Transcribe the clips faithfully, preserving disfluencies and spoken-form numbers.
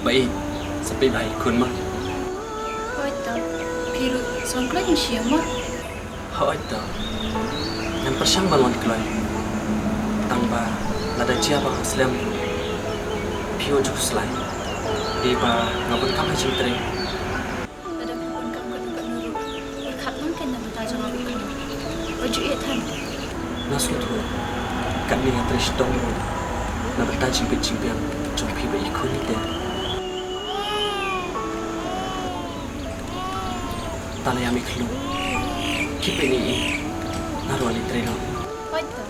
Ba ïeit, sa peit bha ïa i khun mo. Hooid to, phi ruh sa wan kloi ïa i sha ïing mo. Hooid to. Ngan pyrshang ban wan kloi. Tang ba lada jia ba nga slem, phi ïoh ju khuslai. Dei ba nga bun kam ha jingtrei. Lada phi bun kam katno katno ruh, pyrkhat nang kein na bynta jong nga ruh kane. Wat ju ïeh than. Nga sngewthuh. Katne nga trei shitom ruh na bynta jingbit jingbiang jong phi bad i khun ïa te. Tang ïa me khlung. Keep it, i. Nga ruh ngan trei noh. Hooid to.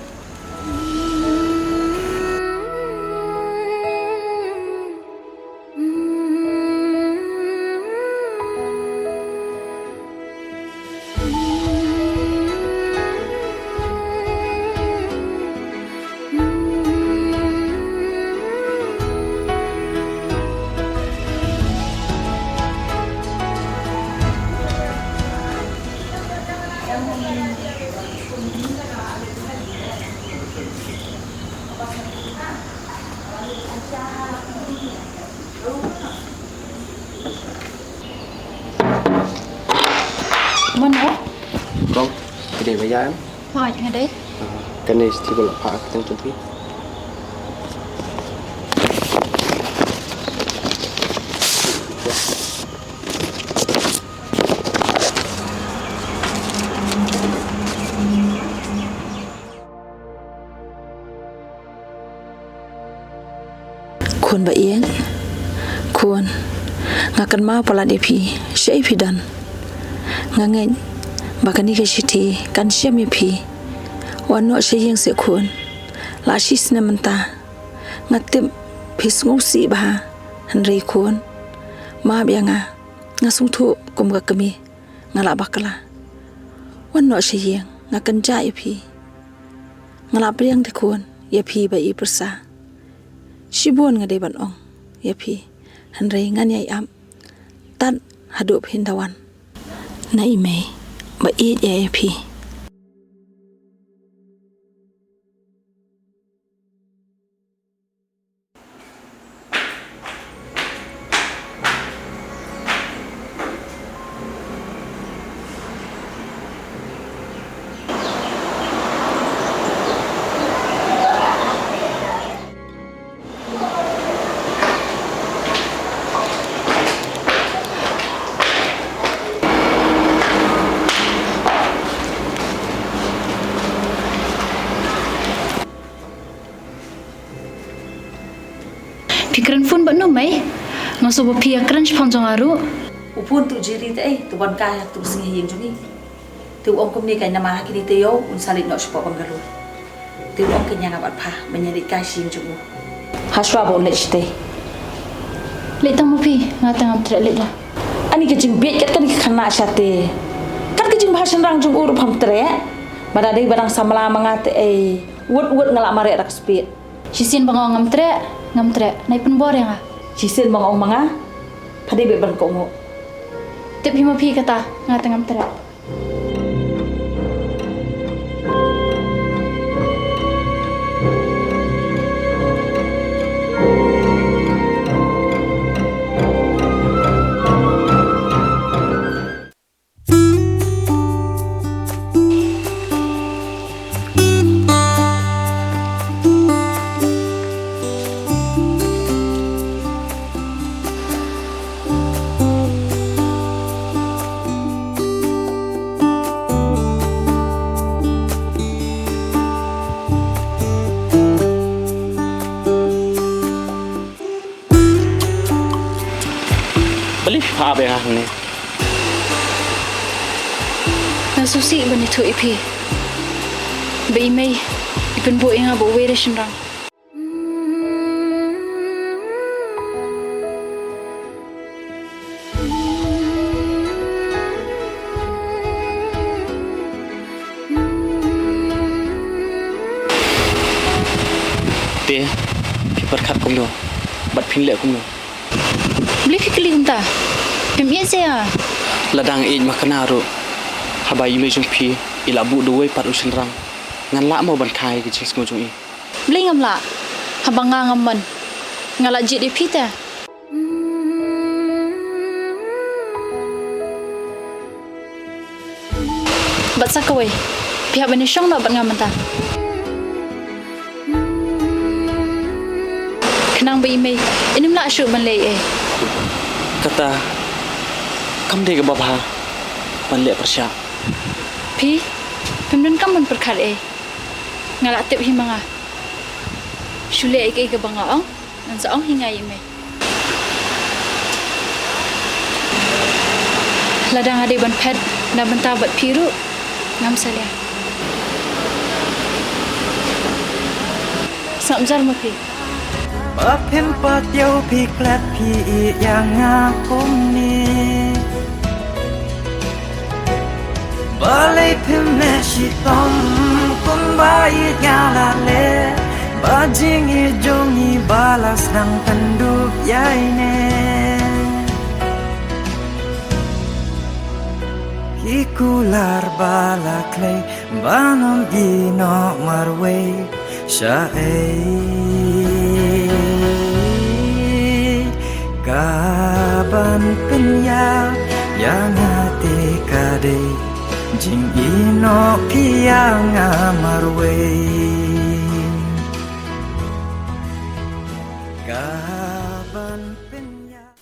Mano? Kong, phi dei ba ïa em? Hooid, nga dei. Ah, kane shi ba la phah ka kyrteng jong phi. Khun ba ïeit, khun, nga kynmaw palat ïa phi, shaei phi don. Nga ngeit ba kane ka shithi kan shem ïa phi. Wan noh sha ïing seh khun, la shi snem mynta. Nga tip phi sngewsih bha, hynrei khun, map ïa nga, nga sngewthuh kum ka kmie nga la bakla. Wan noh sha ïing, nga kynjah ïa phi. Nga la pdiang te khun ïa phi ba i pyrsa. Shibun nga dei ban ong ïa phi, hynrei ngan ïai ap tad haduh phin da wan na i mei ba ïeit ïa phi. Phi kren phone bad no mei? Nga sngew ba phi ïa kren shaphang jong nga ruh. U phone tu Jerry te ei, tu ban kai ha tu sngi ha ïing jong ngi. Te u ong kumne kai namar ha kine te ïoh un sa leit noh shapoh Bangalore. Te u ong kein ïa nga bad pha ban ïa leit kai sha ïing jong u. Hashwa ba un leit shatei. Leit tang ma phi, nga te ngam treh leit la. Ani ka jingbieit kat kane ka khynnah shatei. Kat ka jingbha shynrang jong u ruh pham treh. Ba da dei ba dang samla ma nga te ei. Wut wut nga la mareh da ka speed. Shisien ba nga ong ngam treh, ngam treh. Nai pynbor ïa nga. Shisien ba nga ong ma nga. Pha dei beit ban kohnguh. Tip hi ma phi kata, nga te ngam treh. Balei phi phah ap ïa nga hangne? Nga sngewsih ban ïathuh ïa phi ba i mei i pynbor ïa nga bad uwei re shynrang. Te phi pyrkhat kumno bad phin leh kumno? Balei phi kylli kumta? Phim ïeit seh ïa nga? Lada nga ïeit ma kane ruh, haba i mei jong phi i la buh da uwei pat u shynrang, ngan lah mo ban kha ïa ka jingsngew jong i? Balei ngam lah? Haba nga ngam mon, nga la jied ïa phi te. Bad sa kawei, phi hap ban ïashong noh bad nga mynta. Khnang ba i mei in ym lah shuh ban leh ei ei. Kata kam dei kaba bha ban leh pyrshah. Phi, phim donkam ban pyrkhat ei. Nga la tip hi ma nga. Shu leh ei ei kaba nga ong, ngan sa ong hi nga ïa i mei. Lada nga dei ban phet na bynta bad phi ruh, ngam salia. Sngap jar ma phi. Ba phim pat ïoh phi klet phi ïeit ïa nga kumne. Balei phim leh shitom kumba ïeit nga la leh? Ba jingïeit jong ngi ba la sdang pynduh ïa ine. Ki kular ba la khlei ban ym ïehnoh marwei sha ei. Kaban pynïap ïa nga te ka dei jingïehnoh phi ïa nga marwei. Kaban pynïap.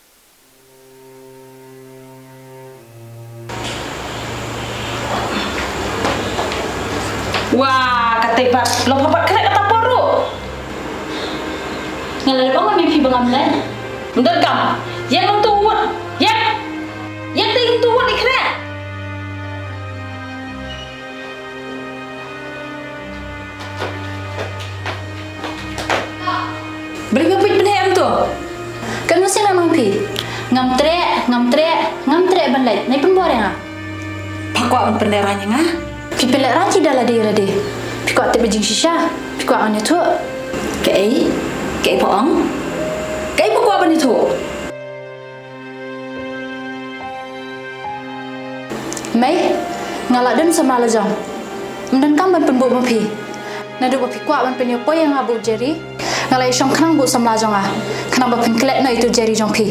Wah, kata pat, lo pha pat khreh kata por ruh. Nga la leh ong ïa phi ba ngam leh. Ym donkam. Ïeng nangtu wut. Ïeng. Ïeng te nangtu wut i khreh. Balei phi pynheh em to? Kan mesti nga ong phi. Ngam treh, ngam treh, ngam treh ban leit. Nai pynbor ïa nga. Pha kwah ban pynlehraiñ ïa nga? Phi pynlehraiñ ki da lade lade. Phi kwah tip ïa jingshisha. Phi kwah ngan ïathuh. Kaei? Kaei pha ong? Kaei pha kwah ban ïathuh? Mei, nga la don samla la jong. Ym donkam ban pynbuh ma phi. Naduh ba phi kwah ban pynïapoi ïa nga bad u Jerry, nga la ïashong khnang bad u samla jong nga, khnang ba phin klet noh ïa utu u Jerry jong phi.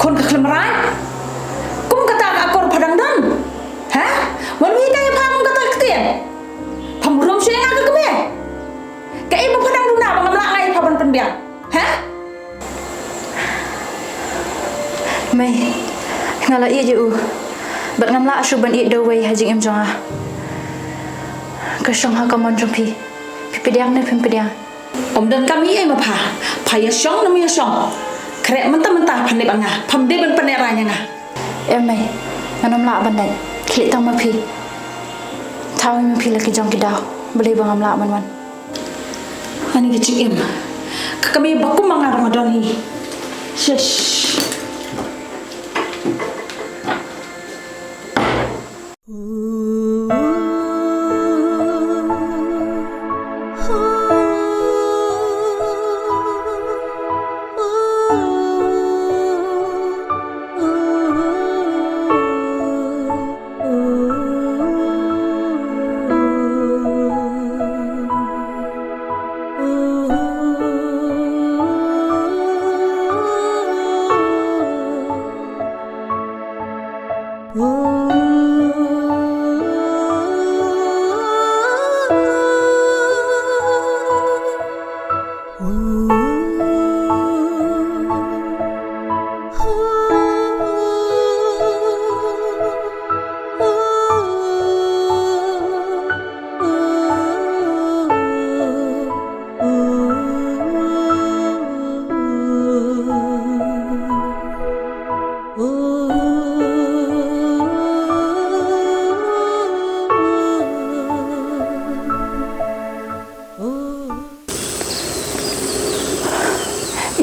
Khun ka khlem rai. Kum kata ka akor pha dang don. Ha? Wan mih ka ïa pha kum kata ka ktien. Pham burom shuh ïa nga ka kmie. Kaei ba pha dang duna ba ngam lah ngai ïa pha ban pynbiang? Ha? Mei, nga la ïeit ïa u. Bad ngam lah shuh ban ïeit da uwei ha jingim jong nga. Ka shong ha ka mon jong phi. Phi pdiang ne phim pdiang? Ym donkam ïa ei ma pha. Pha ïashong ne ym ïashong. Khreh mynta mynta phan dei bad nga. Pham dei ban pynlehraiñ ïa nga. Em mei, ngan ym lah ban dei. Khlieh tang ma phi. Thaw ïa ma phi la ki jong ki daw. Balei ba ngam lah ban wan? Ani ka jingim. Ka kmie ba kum ma nga ruh nga don hi. Shish.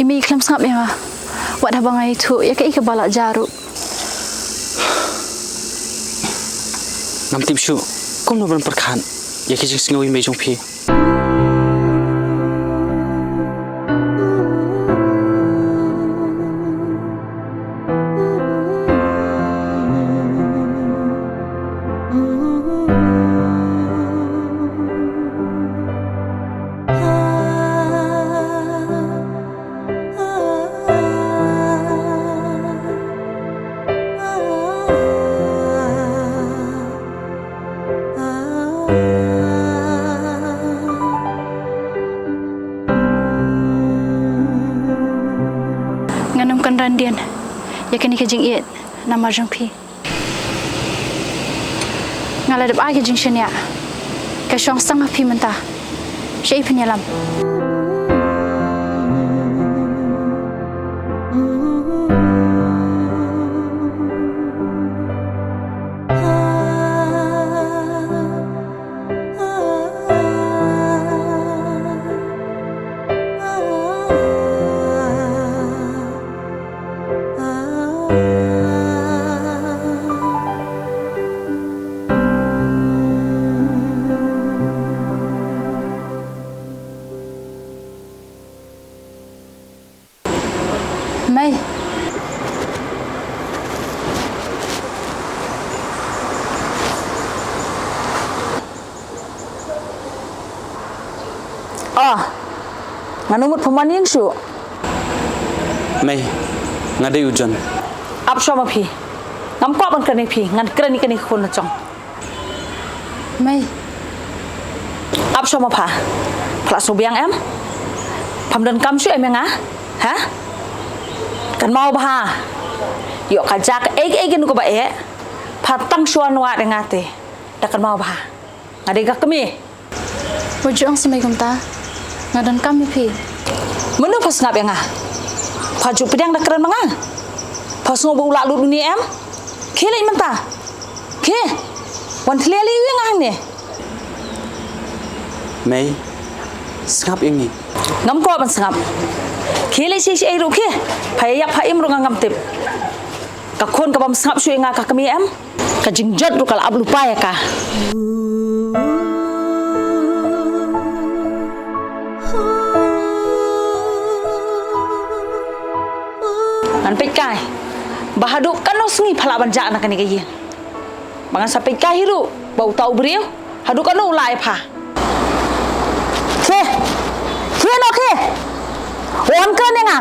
I mei i khlem sngap ïa nga. Wat haba nga ïathuh ïa kaei kaba la jia ruh. Ngam tip shuh kumno ban pyrkhat ïa ki jingsngew i mei jong phi. Ngan ym kynran dien ïa kane ka jingïeit namar jong phi. Nga la dep ai ka jingshaniah ka shong sangha phi mynta. Shaei phin ïalam? Mei. Oh, ngan ym mut pynban ïing shuh. Mei, nga dei u John. Ap shwa ma phi. Ngam kwah ban kren ïa phi, ngan kren ïa kane ka khun la jong. Mei. Ap shwa ma pha. Pha la sngewbiang em? Pham donkam shuh em ïa nga? Ha? Kynmaw bha. Ïoh ka jaka ei ei kano kaba eh. Pha tang shuwa nwa ïa nga te. Da kynmaw bha. Nga dei ka kmie. Wat ju ong sngewbha kumta. Nga donkam ïa phi. Mano pha sngap ïa nga? Pha ju pdiang da kren ma nga. Pha sngew ba u lah lut une em? Khie leit mynta. Khie. Wan thlia lei ïa nga hangne. Mei, sngap ïa ngi. Ngam kwah ban sngap. Khie leit shaei shaei ruh khie. Pha ïap pha im ruh nga ngam tip. Ka khun kabym sngap shuh ïa nga ka kmie em? Ka jingjot ruh ka la ap lypa ïa ka. Ngan peit kai ba haduh kano sngi pha lah ban jah na kane ka ïing. Ba ngan sa peit kai hi ruh ba uta u briew haduh kano u lah ïa pha. Khie. Khie noh khie. Wan kren ïa nga.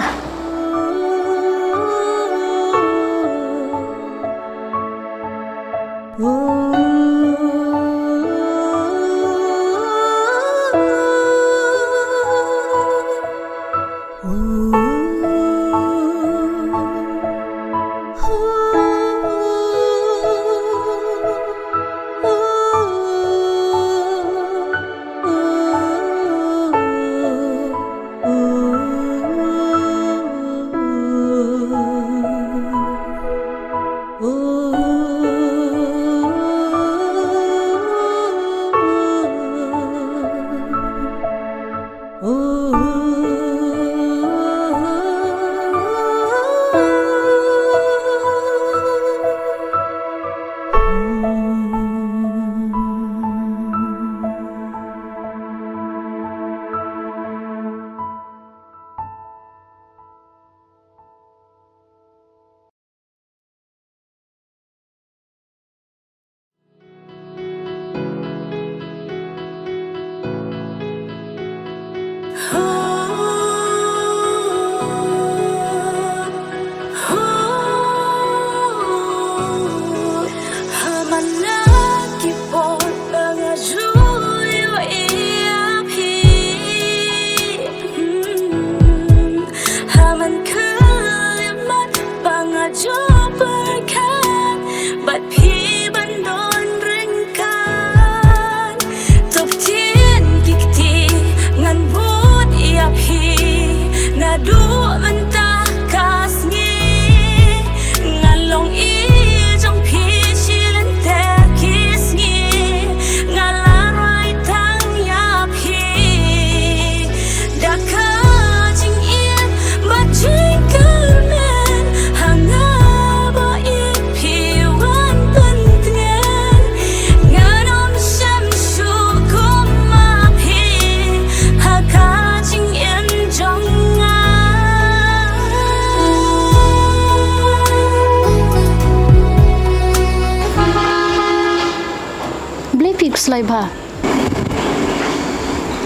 Lai bha.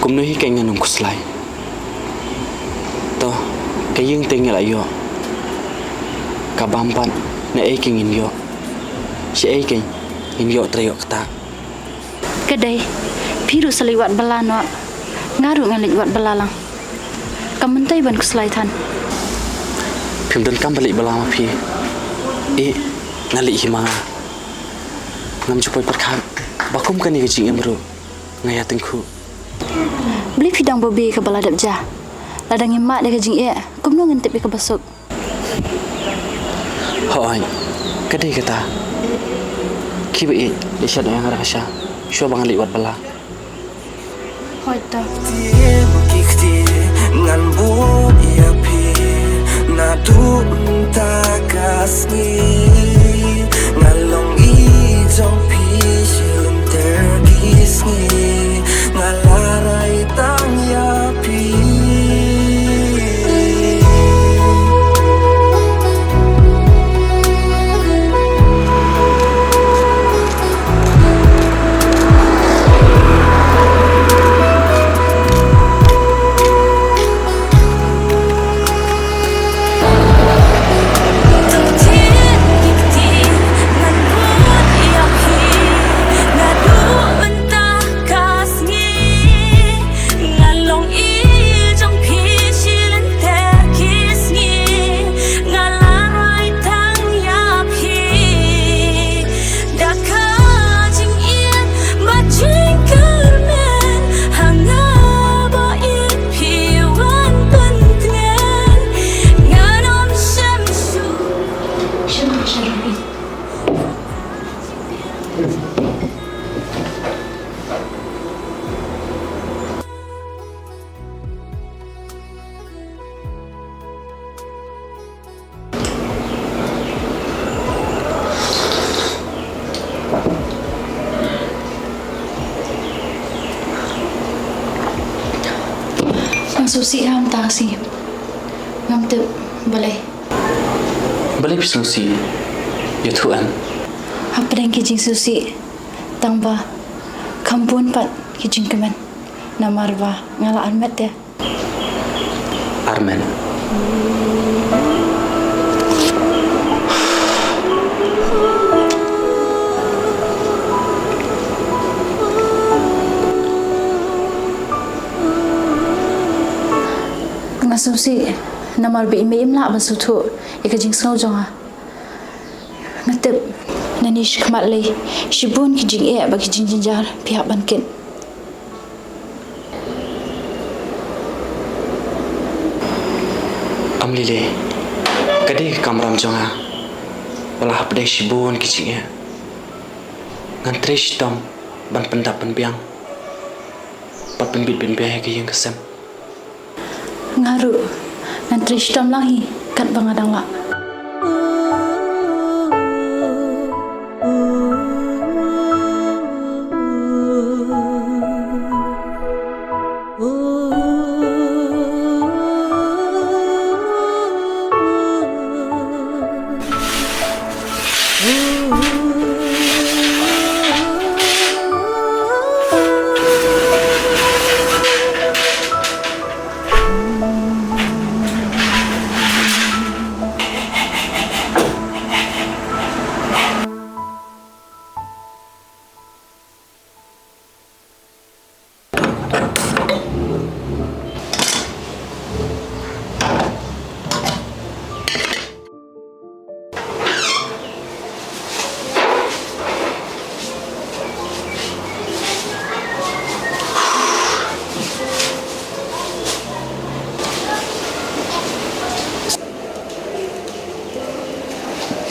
Kumno hi kein ngan ym khuslai. To, ka ïing te ngi la ïoh. Ka bam pat, naei kein ngin ïoh. Shaei kein ngin ïoh, trei ïoh kata. Ka dei, phi ruh sa leit wad bylla noh. Nga ruh ngan leit wad bylla lang. Kam myntoi ban khuslai than. Phim donkam ba leit bylla ma phi. Eh, nga leit hi ma nga. Ngam ju poi pyrkhat ba kum kane ka jingim ruh nga ïa tyngkhuh. Balei phi dang babe ka ba la dep ja? Lada ngim mad ïa ka jingeh, kumno ngin tip ïa ka ba suk? Hooid, ka dei kata. Khie ba ïeit, leit shad ïa nga da ka sha, shuwa ba ngan leit wad bylla. Hooid to. Ki kti ngan bud ïa phi naduh mynta ka sngi. Nga long i jong phi shi lynter ki sngi. Nga la rai tang ïa phi. Nga long i jong phi shi lynter ki sngi, nga la rai tang ïa phi. Da ka jingim ba jingkyrmen, ha nga ba in phi wan pyntngen, ngan ym shym shuh. Nga sngewsih ha mynta ka sngi. Ngam tip balei. Balei phi sngewsih? Ïathuh em. Hapdeng ki jingsngewsih, tang ba kham bun pat ki jingkmen. Namar ba nga la armet te. Armet. Nga sngewsih namar ba i mei im lah ban sngewthuh ïa ka jingsngew jong nga. Nga tip nangne shakhmat lei shibun ki jingeh bad ki jingjynjar phi hap ban kit. Ym lei lei, ka dei ka kamram jong nga ba la hapdeng shibun ki jingeh ngan trei shitom ban pyndap pynbiang bad pynbit pynbiang ïa ka ïing ka sem. Nga ruh ngan trei shitom lang hi katba nga dang lah.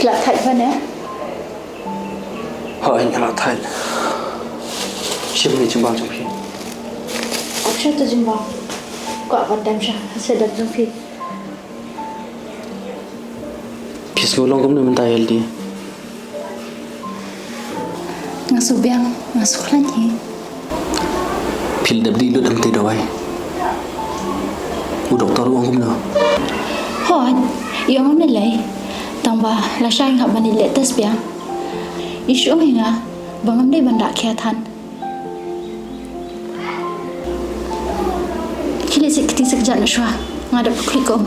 Phi lah thait bha ne? Hooid, nga lah thait. Shim ne jingbam jong phi. Ap sha to jingbam. Kwah ban dem sha, sha dap jong phi. Phi sngew long kumno mynta ïalade? Nga sngew biang, nga sngew khlaiñ hi. Phi la dep dih lut em te dawai? U doktor u ong kumno? Hooid, i ong ym lei lei. Tang ba lashai nga hap ban leit leh test biang. I shu ong hi nga ba ngam dei ban dah khia than. Khie leit sha kti sa kjat noh shuwa. Nga da pyrkhat kum.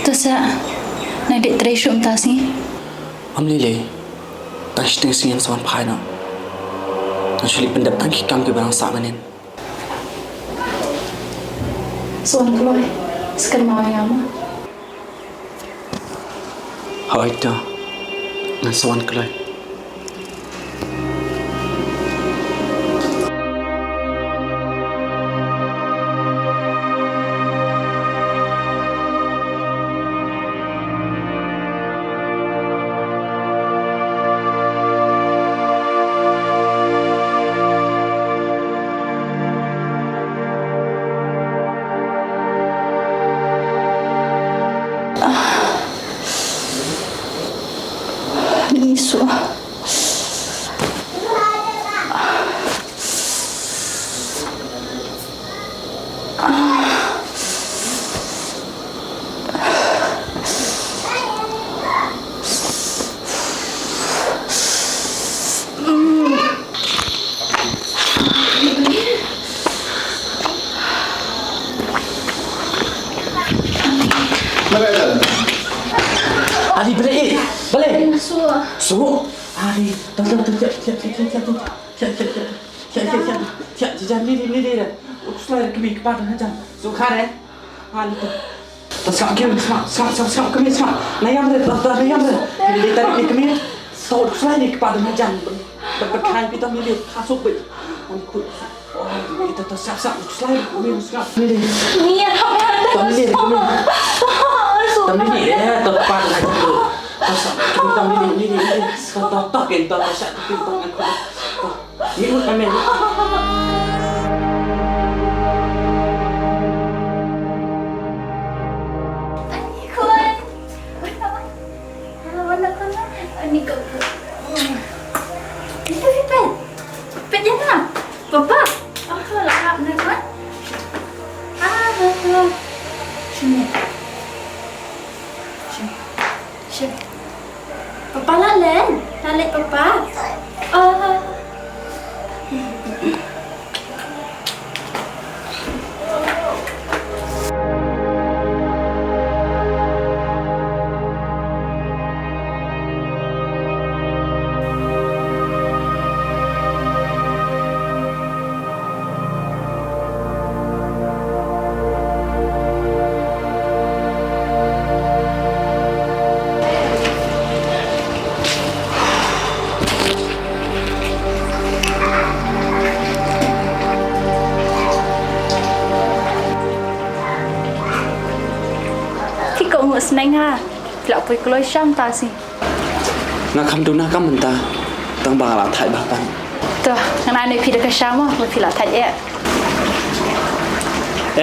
To sa, nang dei trei shuh mynta sngi? Ym lei lei. Tang shiteng sngi ngan sa wan phai noh. Ngan shu leit pyndep tang ki kam kiba nang sah mynnin. Sa wan kloi, sa kynmaw ïa nga mo. Hooid to, ngan sa wan kloi. Ali, balei? Balei? Su. Su. Ali, to, to, to, to, to, to, to, to, to. Thiah, thiah, thiah. Thiah, thiah, thiah. Thiah, thiah, thiah, lili, lili, lili. U kslai da kmie, kpa dang hajan. Sngewkha re. Ha, lili. To sngap kmie, sngap, sngap, sngap, sngap kmie, sngap. Nang ïam re, to, to, nang ïam re. Lili, tarik ne kmie. To u kslai ne kpa dang hajan. Ba, ba, ba khan phi to lili, kha suk bit. Wan khut. Oh, lili, to, to, sngap, sngap, u kslai ne kmie, sngap. Lili. Ngi ïa kha ma. To lili, kmie. To lili, eh, to kpa dang hajan. To sngap, kmie, to lili, lili, lili. To, to, to, kmie, to, to, sngap, kmie, to, ngan khut. To. Ni mut kami. Ani khun. Ni ko. Ni ko pet. Pet ïa nga. Papa. Oh, la hap na ko. Ah, ah, ah. Sini. Sini. Sini. Papa la leit. La leit papa. Ah. Phi kohnguh sneng ha. Phi la poi kloi sham ta si. Nga kham duna kam mynta. Tang ba nga la thait ba pan. To, ngan ai ne phi da ka sha mo, ba phi la thait eh.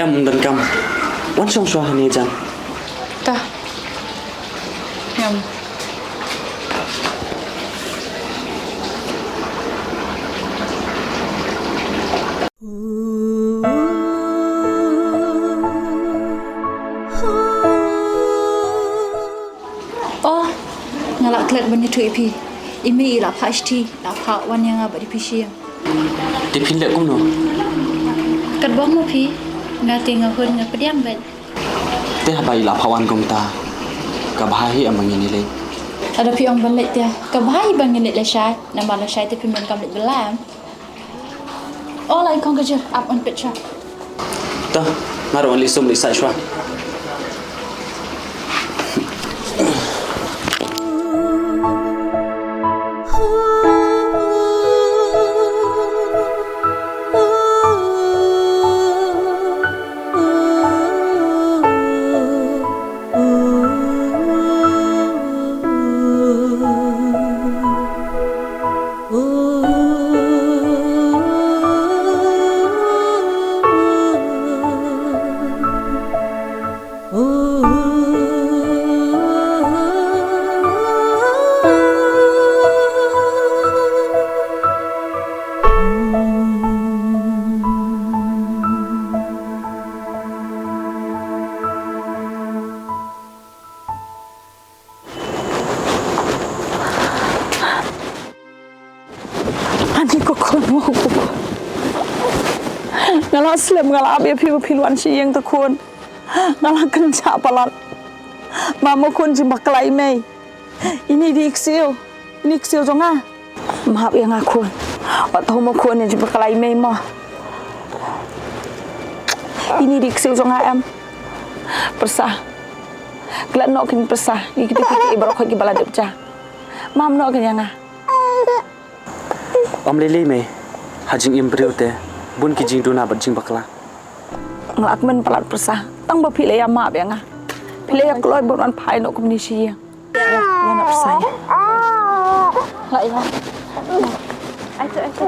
Em, ym donkam. Wan shong shuwa hangne jan. To. Ngam. Oh, nga la klet ban ïathuh ïa phi. I mei i la phah shithi, la phah wan ïa nga bad ïa phi sha ïing. Te phin leh kumno? Katba ong ma phi, nga te nga hun nga pdiang bad. Te haba i la phah wan kumta, ka bha hi em ba ngin ïa leit? Lada phi ong ban leit te, ka bha hi ba ngin leit lashai, namar lashai te phim donkam leit bylla em. Oh, la i kong ka jur, ap un peit shuwa. To, nga ruh ngan leit sum leit sait shuwa. Ani ko khun mo ko. Nga la slem, nga la ap ïa phi ba phin wan sha ïing te khun. Nga la kynjah palat. Mamo khun, jingbakla i mei. Ini dei i ksiew. Ini i ksiew jong nga. Map ïa nga khun. Wat thaw mo khun, ïa jingbakla i mei mo. Ini dei i ksiew jong nga em. Pyrsa. Klet noh kin pyrsa. Ïa kito kito i baroh kiba la dep ja. Map noh kin ïa nga. Ym lei lei mei, ha jingim briew te bun ki jingduna bad jingbakla. Nga la kmen palat pyrsa, tang ba phi la ïa map ïa nga. Phi la ïa kloi bad wan phai noh kumne sha ïing. Ïa, ïa na pyrsa ïa. La ïa. Ai to, ai to.